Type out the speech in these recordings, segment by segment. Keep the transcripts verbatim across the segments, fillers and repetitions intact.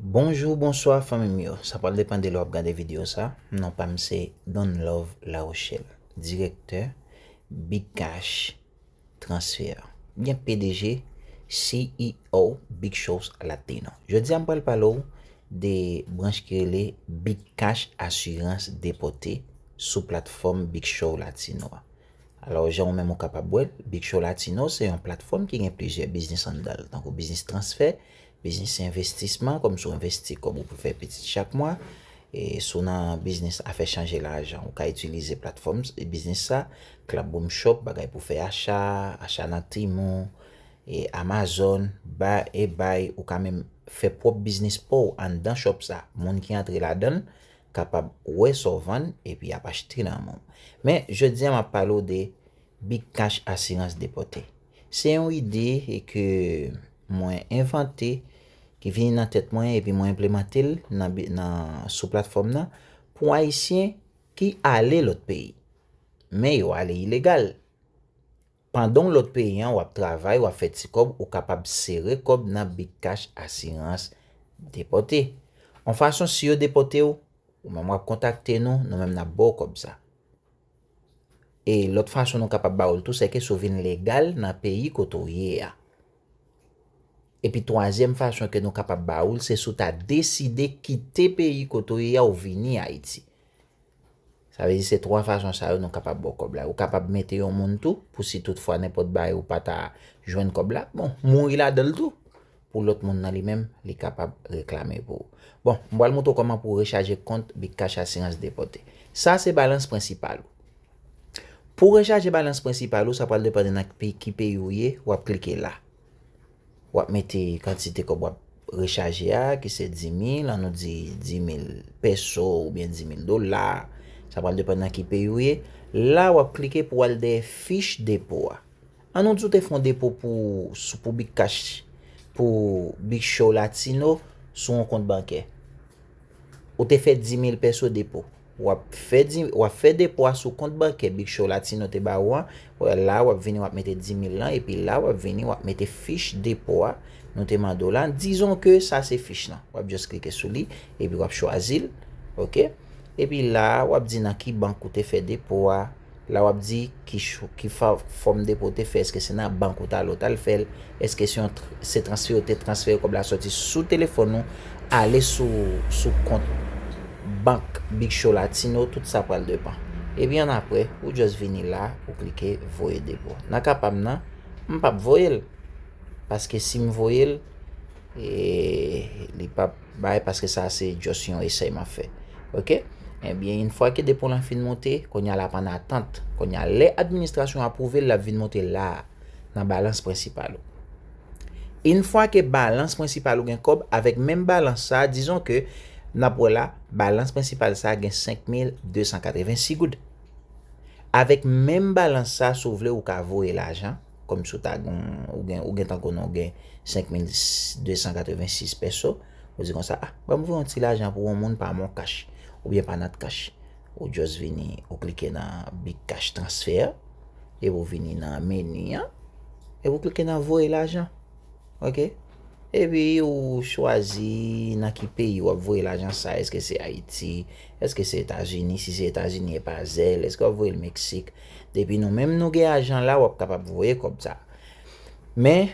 Bonjou, bonswa fanmi m yo. Sa pral depann de lè w ap gade videyo sa. Non pa m se Don Love La Rochelle, direktè Big Cash Transfer, oubyen P D G, C E O Big Shows Latino. Jodi a m pral pale w de branch ki rele Big Cash Assurance Dépôt sou platfòm Big Show Latino a. Alò, jan ou menm ou kapab wè l, Big Show Latino se yon platfòm ki gen plizyè biznis anndan l, tankou biznis transfè, biznis envestisman, kòm si w envesti kòb ou pou fè pitit chak mwa. E si w nan biznis afè chanje lajan, ou ka itilize platfòm s- biznis sa, Club Boom Shop, bagay pou fè acha, acha nan Temu, e Amazon, ba e bay, ou ka menm fè pwòp biznis pa w anndan shop sa. Moun ki antre ladan l kapab wè sa w vann epi y ap achte nan men w. Men, jodi a m ap pale w de Big Cash Assurance Dépôt. Se yon ide ke mwen envante, ki vini nan tèt mwen epi mwen enplemante l nan, bi- nan, sou platfòm nan pou Ayisyen ki ale lòt peyi. Men yo ale ilegal. Pandan w lòt peyi an, w ap travay, w ap fè ti kòb, ou kapab sere kòb nan Big Cash Assurance Dépôt. Yon fason, si yo depòte w, ou menm w ap kontakte nou, nou menm n ap ba w kòb sa. E lòt fason nou kapab ba w l tou, se ke si w vin legal nan peyi kote w ye a. Epi twazyèm fason ke nou kapab ba ou l, se si w ta deside kite peyi kote w ye a, ou vini Ayiti. Sa vle di se twa fason sa yo nou kapab ba w kòb la. Ou kapab mete yon moun tou, pou si toutfwa nenpòt bagay ou pa ta jwenn kòb la, bon, mouri ladan l tou. Pou lòt moun nan li menm, li kapab reklame pou ou. Bon, m pral montre w kòman pou w rechaje kont Big Cash Assurance Dépôt. Sa se balans prensipal ou. Pou w rechaje balans prensipal ou, sa pral depann nan ki peyi w ye, w ap klike la. W ap mete kantite kòb w ap rechaje a, ki se dis mil, ann nou di dis mil peso oubyen dis mil dola. Sa pral depann nan ki peyi w ye. La, w ap klike pou w al dèyè fich depo a. Ann nou di w te fè yon depo pou, sou, pou Big Cash, pou Big Show Latino, sou yon kont bankè. Ou te fè dis mil peso depo. W ap fè di, w ap fè depo a sou kont bankè Big Show Latino te ba ou an. Wè, la, w ap vini, w ap mete dis mil lan, epi la, w ap vini, w ap mete fich depo a nou te mande w la. Dizon ke sa se fich lan. W ap just klike sou li, epi w ap chwazi l. Oke? Epi la, w ap di nan ki bank ou te fè depo a. La, w ap di ki, ki fòm depo w te fè, èske se nan bank ou t al, ou t al fè l, èske se yon, se transfè, ou te transfere kòb la sòti sou telefòn ou, ale sou, sou kont bank Big Show Latino, tout sa pral depann. Epi annapre, ou just vini la, ou klike voye depo. Nan ka pa m nan, m p ap voye l. Paske si m voye l, e, li p ap bay, paske sa se just yon esèy m ap fè. Oke? Ebyen, yon fwa ke depo lan fin monte, kounye a l ap an atant. Kounye a, lè administrasyon apwouve l, l ap vin monte la a, nan balans prensipal ou. Yon fwa ke balans prensipal ou gen kòb, avèk menm balans sa, dizon ke, n ap wè la, balans prensipal sa gen senk mil de san katrevensis goud. Avèk menm balans sa, si w vle, ou ka voye lajan, kòmsi w ta gen, ou gen, ou gen tankou non, ou gen senk mil de san katrevensis peso, ou di konsa, a, ban m voye yon ti lajan pou yon moun pa Moncash, oubyen pa Natcash. Ou just vini, ou klike nan Big Cash Transfer, epi ou vini nan meni an, epi ou klike nan voye lajan. Oke? Epi ou chwazi nan ki peyi w ap voye lajan sa, èske se Ayiti, èske se Etazini, si se Etazini e pa Zelle, èske w ap voye l Meksik. Depi nou menm nou gen ajan la, w ap kapab voye kòb sa. Men,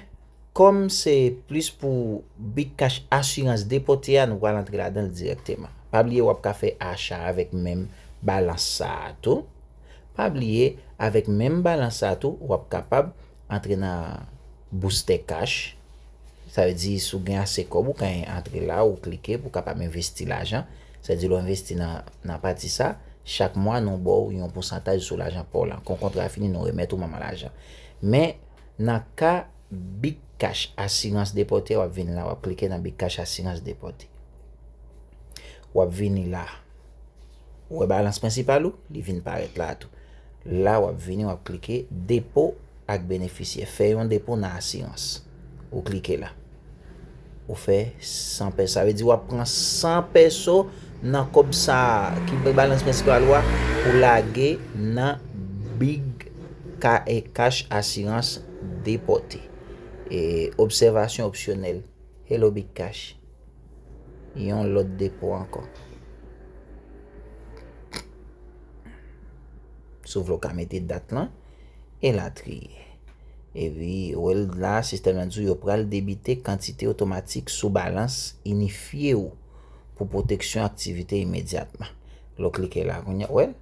kòm se plis pou Big Cash Assurance Dépôt a, nou pral antre ladan l dirèkteman. Pa bliye w ap ka fè acha avèk menm balans sa a tou. Pa bliye, avèk menm balans sa a tou, w ap kapab antre nan Booster Cash. Sa vle di, si w gen ase kòb, ou ka antre la, ou klike pou w kapab envesti lajan. Sa vle di, lè w envesti nan, nan pati sa, chak mwa, nou ba w yon pousantaj sou lajan pa w lan. Kon kontra fini, nou remèt ou manman lajan. Men, nan ka Big Cash Assurance Dépôt, w ap vin la, w ap klike nan Big Cash Assurance Dépôt. W ap vini la. Ou wè balans prensipal ou, li vin parèt la tou. La, w ap vini, w ap klike depo ak benefisye. Fè yon depo nan asirans. Ou klike la. Ou fè san peso. Sa vle di w ap pran san peso nan kòb sa a, ki balans prensipal ou a, pou lage nan Big Ca- e Cash Assurance Dépôt. E obsèvasyon opsyonèl. Hello Big Cash. yon lòt depo ankò. Si w vle, w ka mete dat lan, elatriye. Epi, w wè l la, sistèm nan di w yo pral debite kantite otomatik sou balans inifye w pou pwoteksyon aktivite imedyatman. Lè w klike la, kounye a, w wè l?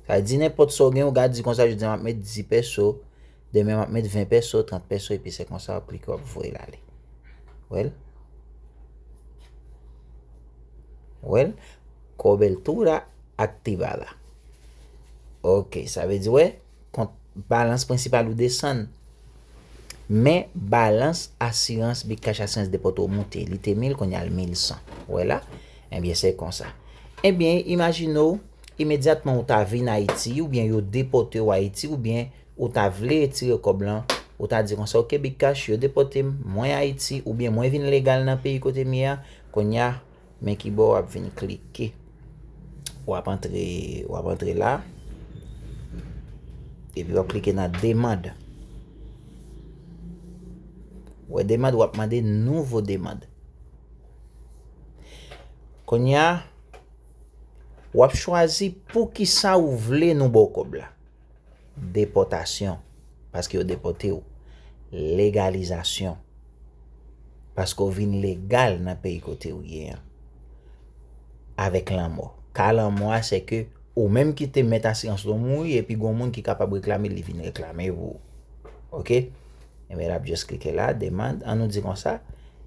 Sa vle di, nenpòt sa w gen, w ka di konsa, jodi a, m ap met dis pèso, demen, m ap met ven pèso, trant pèso, epi se konsa, w ap klike, w ap voye l ale. W wè l? W wè l? Cobertura activada. Ok, sa vle di, w wè, kont balans prensipal ou desann. Men balans asirans Big Cash Assurance Depòte w monte. Li te mil, kounye a l mil san. W wè la? Ebyen, se konsa. Ebyen, imajine w, imedyatman ou ta vin Ayiti, oubyen yo depòte w Ayiti, oubyen ou ta vle retire kòb lan, ou ta di konsa, "Ok, Big Cash, yo depòte m, mwen Ayiti, oubyen mwen vin legal nan peyi kote m ye a, kounye a, men ki bò w ap vin klike." W ap antre, w ap antre la, epi w ap klike nan demann. W wè demann, w ap mande nouvo demann. Kounye a, w ap chwazi poukisa ou vle nou ba w kòb la. Depòtasyon, paske yo depòte w. Legalizasyon, paske w vin legal nan peyi kote w ye an. Avèk lanmò. Ka lanmò a, se ke ou menm ki te mèt asirans ou mouri, epi gon moun ki kapab reklame, li vin reklame pou ou. Ok? Ebyen, l ap just klike la, demann, an nou di konsa,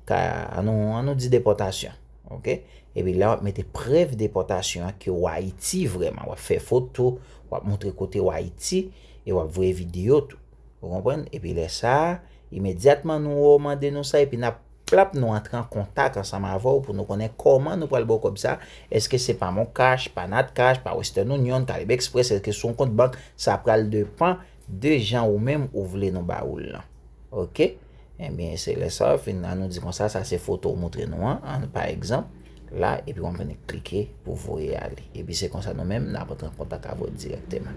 ka, an nou, an nou di depòtasyon. Ok? Epi la, w ap mete prèv depòtasyon an ke w Ayiti vrèman. W ap fè foto, w ap montre kote w Ayiti, e w ap voye videyo tou. Ou konprann? Epi lè sa a, imedyatman nou wè w mande nou sa, epi n ap plap, nou antre an kontak ansanm avè w pou nou konnen kòman nou pral ba w kòb sa. Èske se pa MonCash, pa NatCash, pa Western Union, Caribe Express, èske se yon kont bank? Sa pral depann de jan ou menm ou vle nou ba ou l lan. Ok? Ebyen, se lè sa, fin, an nou di konsa, sa se foto w montre nou an, an, pa egzanp, la, epi w ap vin klike pou voye ale. Epi se konsa nou menm, n ap antre an kontak avè w dirèkteman.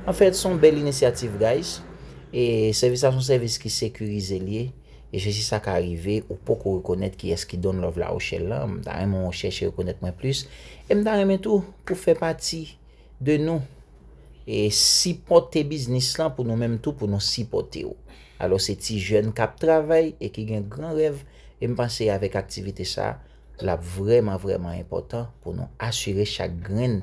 Anfèt, se yon bèl inisyativ, guys. E sèvis la se yon sèvis ki sekirize l ye. E se si sa ka rive, ou poko rekonèt kiyès ki Don Love La Rochelle lan. M ta renmen w chèche rekonèt mwen plis. E m ta renmen tou pou fè pati de nou. E sipòte biznis lan pou nou menm tou, pou nou sipòte w. Alò, se ti jèn k ap travay e ki gen gran rèv. E m panse avèk aktivite sa, l ap vrèman, vrèman enpòtan pou nou asire chak grenn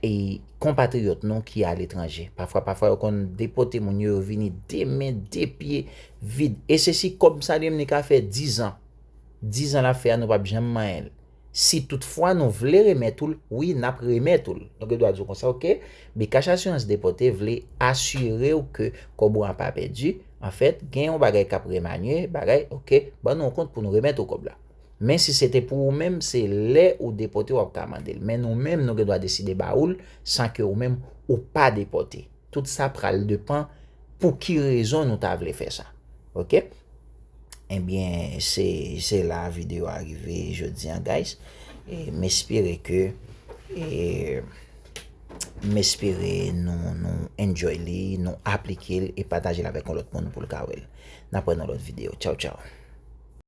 e konpatriyòt nou ki aletranje. Pafwa, pafwa, yo konn depòte moun yo, yo vini de men, de pye vid. E se si kòb sa li menm li ka fè diz an. Diz an l ap fè a, nou p ap janm manyen l. Si toutfwa nou vle remèt ou l, wi, n ap remèt ou l. Nou gen dwa di w konsa, ok? Big Cash Assurance Depòte vle asire w ke kòb ou an pa pèdi. Anfèt, gen yon bagay k ap remanye, bagay, ok, ban nou yon kont pou nou remèt ou kòb la. Men si se te pou ou menm, se lè ou depòte w ap ka mande l. Men nou menm, nou gen dwa deside ba ou l san ke ou menm ou pa depòte. Tout sa pral depann pou ki rezon nou ta vle fè sa. Ok? Ebyen, se, se la videyo a rive jodi an, guys. E m espere ke, e, m espere nou, nou enjoy li, nou aplike l e pataje l avèk yon lòt moun pou l ka wè l. N ap wè nan lòt videyo. Tchaw, tchaw.